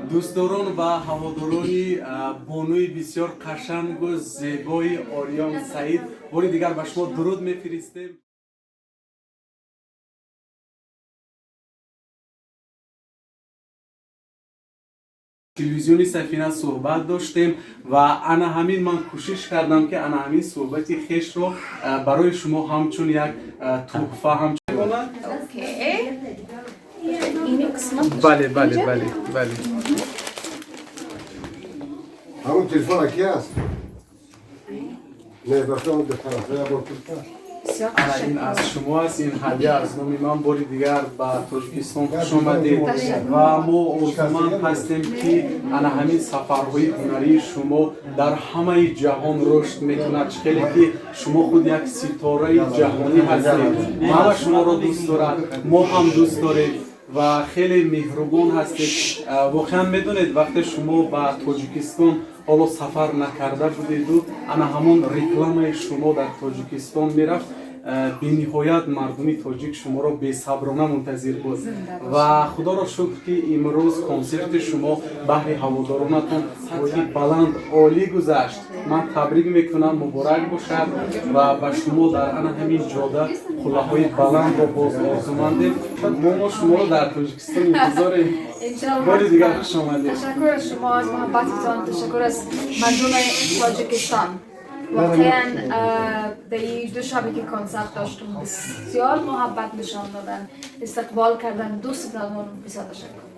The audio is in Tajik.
Дӯстдорон ва ҳаводорони бонуи бисёр қашангу зебои Ориён Саид, бори дигар ба шумо дуруд мефиристем. Телевизиони Сафина суҳбат доштем ва ана ҳамин ман кӯшиш кардам, ки ана ҳамин суҳбати хешро барои шумо ҳамчун як тӯҳфа ҳамчун Okay. Ини қисмат. Бале. Ҳамон телефон ки аст? Не, бахта духтара я бор телефон. Бисёр Ана ин аз шумо аст, ин ҳадя аз номи ман. Бори дигар ба Тоҷикистон хуш омадед ва мо орзуманд ҳастем, ки ана ҳамин сафарҳои ҳунарии шумо дар ҳамаи ҷаҳон рушд мекунад. Чӣ хеле ки шумо худ як ситораи ҷаҳонӣ ҳастед, ҳама шуморо дӯст дорад, мо ҳам дӯст дорем ва хеле меҳрубон ҳастед. Воқеан, медонед, вақте шумо ба Тоҷикистон ҳоло сафар накарда будеду ана ҳамон рекламаи шумо дар Тоҷикистон мерафт, бениҳоят мардуми тоҷик шуморо бесаброна мунтазир буд. Ва худоро шукр, ки имрӯз консерти шумо баҳри ҳаводоронатон сатҳи баланд, олӣ гузашт. Ман табрик мекунам, муборак бошад ва ба шумо дар ана ҳамин ҷода қуллаҳои баландро боз орзумандем. Мо шуморо дар Тоҷикистон интизорем. Иншаллоҳ. Бори дигар хуш омадед. Ташаккур аз шумо, аз муҳаббатитон, ташаккур аз мардуми Тоҷикистон. Воқеан, дар ин 2 шабе ки консерт доштум, бисёр муҳаббат нишон додан, истиқбол кардан, дӯст дорам. Бисёр ташаккур.